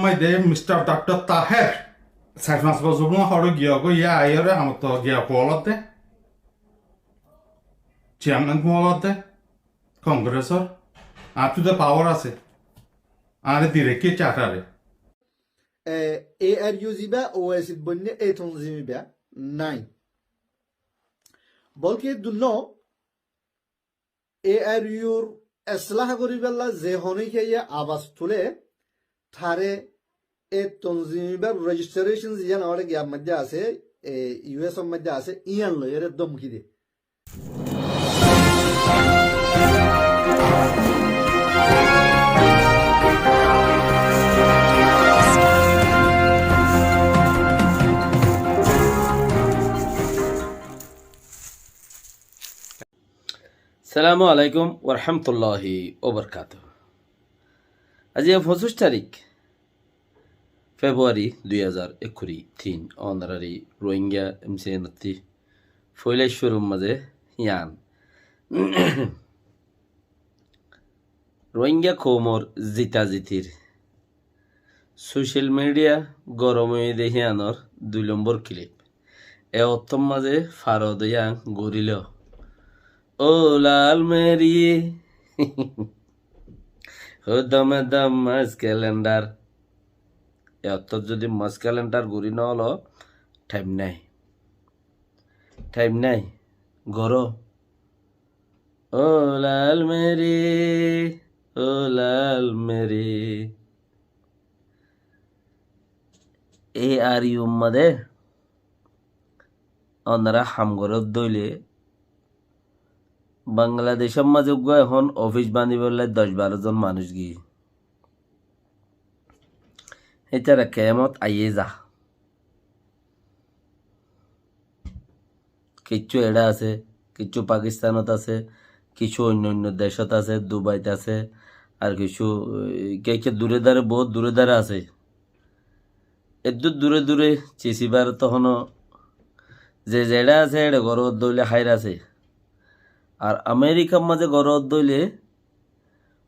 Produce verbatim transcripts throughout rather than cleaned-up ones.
Ede Mister Doctor Taher, sair fañs bosór mone hoó giyói, yá aiyóre añáttu giya kuwalot de, chairman kuwalot de, Kongresor, añáttu de pawar asé, añáre direkki chartare. E, A R U zibá O I C boinné e tonzim ibá nái. Bolke dunno A R U r eslah goríballa ze honókiye abas tulé, taré e tonzim ibár registration ziyán añáre giyar maze asé, e, U S or maze asé, iyán loiyóre domki de. Assalamu alaikum warahmatulláhi wabarakátuhu. Aijja foñsíc tarík February dui házar ekkuri tin, ónorari Rohingya M C N ottú foila cúrur mazé yián. Rohingya koumor zita-zitir social media gorom óiye de híyanor dui lombor clip. E ottór mazé Farode yián gorílo. O lal meri, o dame dam mas calendar. E ottót zodi mas calendar gorí no ólo, thaim nái. Thaim nái. Goró. O lal meri, o lal meri. A R U mazé ónora ham goró dóile, Bangladecór mazé uggúa ehón ofis banibálla doc baró zon manúic giyé. Ítara kemot aiyé za. Kiccú eçé asé, kiccú Pakistanot asé, kiccú oinno oinno decót asé, Dubait asé, ar kiccú, e, ke ke dure dare, bout dure dare asé. Eddúr dure dure cisibár tohóno ze zeçé asé, eçé goró dóile háir asé. Ar Amerikar mazé goró dóile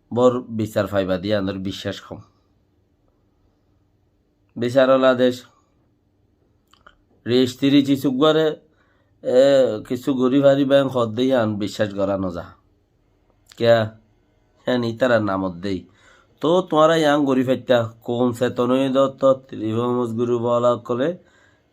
bor bisar faiba de yíanor biccác hom. Bisar ola dec. Rejistiri cis uggúare, e, kissú gorí faribá en hoó de yían biccác gorá no za. Kiyá? Hían ítarar namot dé. Tóu tuáñra yían gorí faittá, koum seton óiye de ottót, reformers group ola ókkole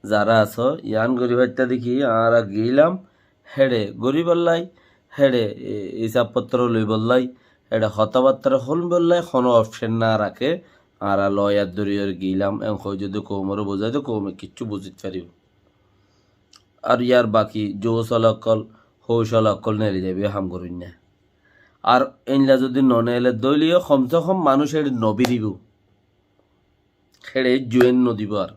zará asó, yían gorí faittá deki añára geilam, héçe goríbollái, héçe, e, isab fottor loibollái, héçe hotábattára hoilbollái honó option no raké, añára loiyar dóri óre geilam, en hoói zodi koumoré buzái de, koume kiccú buzít faribó. Ar yar baki jous ola ókkol, houc ola ókkol neeli zaibói ham goróinna. Ar einla zodi no neele dóile yó hom se hom manúic héçe no biribó. Héçe juin no dibó ar.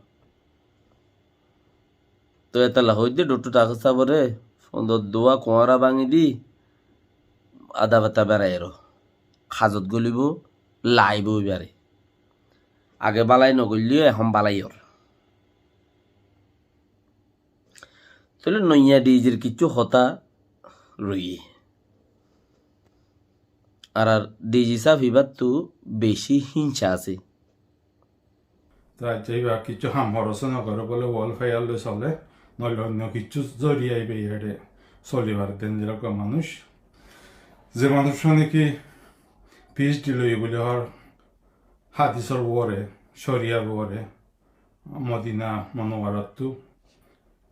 Tóu etolla hoóidde Doctor Taher sábore, fondor duwa kuáñra báñgi di, ada beta berai ero. Hazot golibo, laibo ibáre. Age bálai no goillé, ehón bálai ór. Tóile noiya D G r kiccú hotá roiyé. Ar, ar D G sáb ibáttu bicí hínsa asé. Tóu aijja ibá kiccú ham horos no goré bóle welfare loi solé, noóile oinno kiccú zoriya ibá iyáre solibar den, zerokom manúic. Ze manúic hone ki P H D loiyé bóle hoór hádisor uore, córiyar uore, Modina Monowarattu,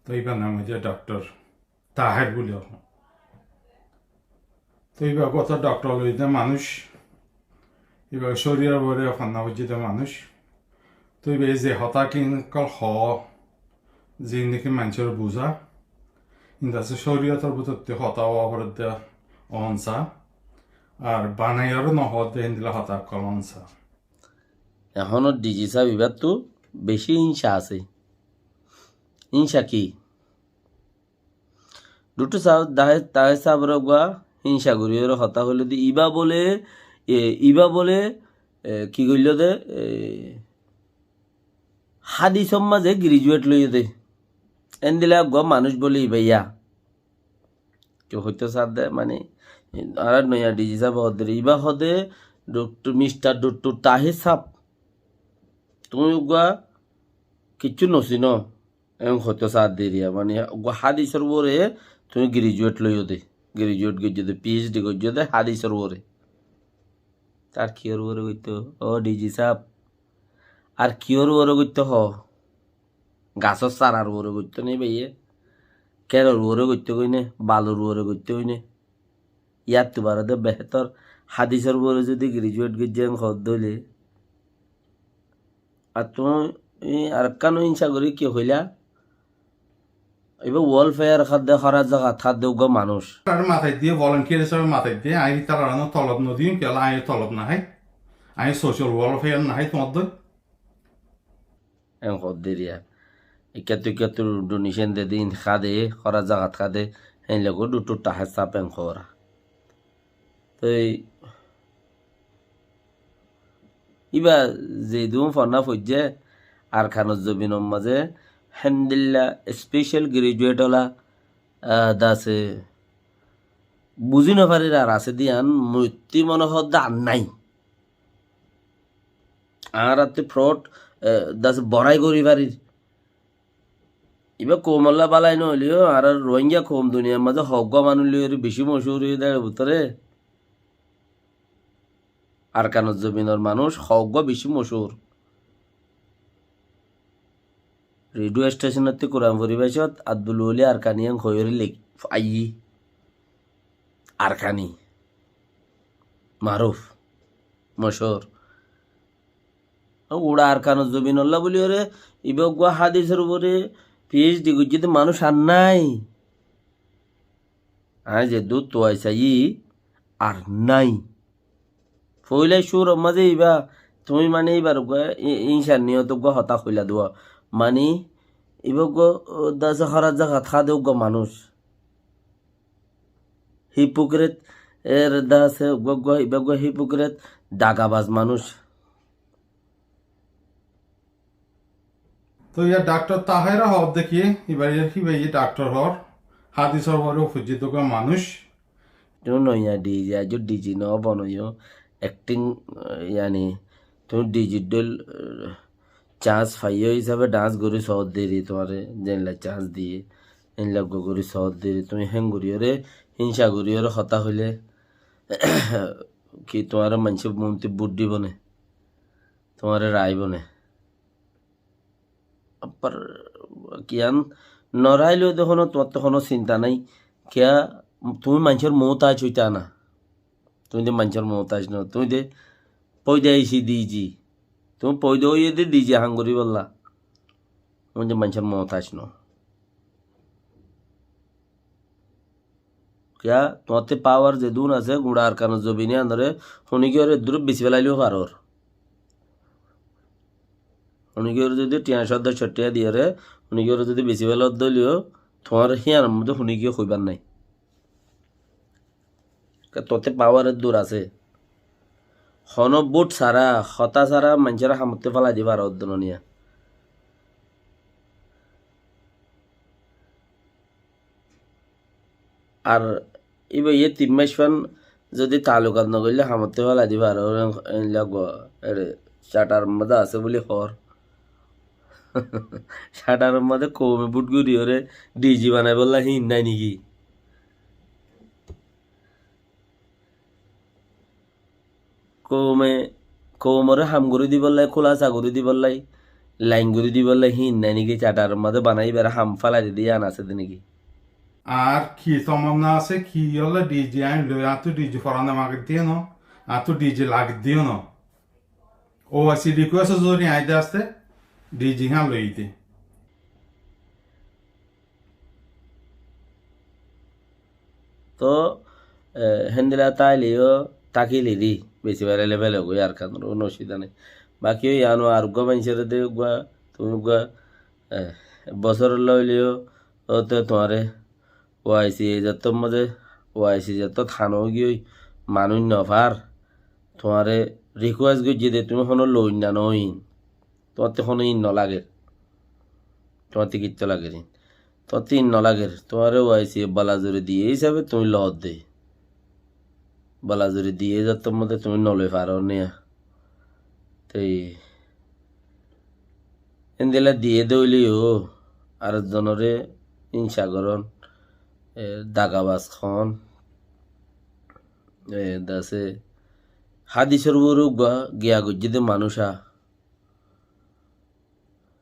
tóu ibár nam óilde Doctor Taher bóli hoó. Tóu ibá gotó doctor loiyé de manúic, ibá córiyar uore fanna foijjé de manúic. Tóu ibá ze hotá kin ókkol hoó, ze niki maincóre buzá, kintu asé córiyotor bútottú hotá hoó foredde onsa, ar banaiyóre no hoó de héndilla hotá ókkol onsa. Ehóno D G sáb ibáttu bicí hínsa asé. Hínsa ki? Doctor sáb, Taher, Taher sábore uggúa hínsa goríyore hotá hoilé de, ibá bóle, e, ibá bóle, e, ki goilló de, e, hádisor mazé graduate loiyé de. Endilla uggúa manúic bóle ibá yá. Ki hoitó sár de, mani, añárar noiya D G sáb hoó de, ibá hoó de, Doctor, Mister Doctor Taher sáb. Tuñí uggúa kiccú nosinó, en hoitó saá deriya, mani uggúa hádisor uore tuñí graduate loiyó de, graduate goijjó de, P H D goijjó de hádisor uore. Tar kiyór uore goittó, ó D G sáb? Ar kiyór uore goittó hoó? Gasór sarar uore goittó né báiye? Keror uore goittó goi né? Balur uore goittó goi né? Yáttu barade behétor hádisor uore zodi graduate goijjé en hoó de óile, ar tuñí arekkán ó hínsa gorí ki hoilá? Ibá welfare hádde, hóra zagat hádde uggúa manúic. Ar matái diye, volunteer hísabe matái diye, añí ítarar tolob nodiyum, kiyólla añí tolob nahái. Añí social welfare nahái tuáñr dóilla. En hoó deriya. Ikkáttu ikkáttu donation de din háde, hóra zagat háde, héin logó duttu tahá sáp en hoóra. Toi íba zedún fonná foijjé, Arkanor zobinor mazé héndilla special graduate ola, ah, dase buzí nofarir ar asé de yián mottí mone hoó de ar nái. Añárattú fraud, eh, dase borai gorí farir. Ibá koumolla bálai no óileyo, añárar Rohingya koum duniyar mazé hoggúa manúic loiyóre bicí mochúr óiye de bútore. Arkanor zobinor manúic hoggúa bicí mochúr. Rediyo stecónottú Kuran foribácot Abdul Wali Arkani en hoiyóre lek-, aiyí. Arkani. Maruf. Mochúr. Uçá Arkanor zobinolla bóliyoré, ibá uggúa hádisor uore P H D goijjé de manúic ar nái. Añí zeddúr tuwai saiyí ar nái. Foila cúror mazé ibá, tuñí mani ibár uggúa, i-, insániyot uggúa hotá hoilá de. Mani ibá uggúa, o, dase hóra zagat háde uggúa manúic. Hypocrite, er dase uggúa uggúa, ibá uggúa hypocrite, dagabaz manúic. Toi yá daktor Taher hoódde ki, ibá yá ki bái daktor hoór, hádisor uore foijjé de uggúa manúic. Tuñí noiya D G, aijjó D G no bonoiyó, acting, eh, yani, tuñí D G dhóil, eh, chance faiyó hísabe dance gorí soódde ri tuáñre, zeilla chance diyé, éilla uggúa gorí soódde ri, tuñí héen goríyoré, hínsa goríyoré hotá hoilé, ki tuáñre maincé muúntu bút dibó né? Tuáñre raibó né? Abar kiyán norailé de hono, tuáñttu hono sinta nái. Kiyá tuñí maincór muútaj óita na. Tuñí de maincór muútaj no. Tuñí de foida óiye de D G. Tuñí foida óiye de D G ham goríbolla. Tuñí de maincór muútaj no. Kiyá, tuáñtte power zedún asé, guñça Arkanor zobine anoré, honikiyóre eddúre besi felailó farór. Honikiyóre zodi tiañ cót doc cót tiañ diyóre, honikiyóre zodi besi felailó dóliyo, tuáñr híyanor modde honikiyó hoibár nái. Kiyá, tuáñtte power eddúr asé. Hono bút sára, hotá sára, maincóre hamottú felai di farór de noniya. Ar íba yé tin mac fan zodi taalukat no goille hamottú felai diba, ar en, en lagua, ere, charter modde asé buli hoór. Charter modde koume bút goriyoré D G banaibolla híin nái niki? Koume, koumoré ham gorí dibollai, kúlasa gorí dibollai, lain gorí dibollai, híin nái niki? Charter modde banai ibáre ham félai didi yián asé de niki? Ar ki tomonna asé, ki ólla D G ain loi, añáttu D G forana mageddiyo no, añáttu D G lageddiyo no. O I C request zori añí de asté, D G hán loi de. Toh, eh, héndilla táile yó tákile ri, besi bára level ói goi, Arkanor ó nosida nái. Baki yó yián ó ar uggúa maincóre de uggúa, tuñí uggúa, eh, bosór loile yó, ó te tuáñre O I C zettót modde, O I C zettót hán ói giyói, manúic no far, tuáñre request goijjé de tuñí hono loinna no óin. Tuáñtte hono in no lager. Tuáñtte kittú lager in. Tuáñtte in no lager. Tuáñre O I C e balazuri diye hísabe tuñí loodde. Balazuri diye zattór modde tuñí no loi faro niya. Tei Endilla diyé dé óileyo ar zonoré inca gorón, e, dagabaz hoón. E, dase hádisor uore uggúa giya goijjé dé manúic a,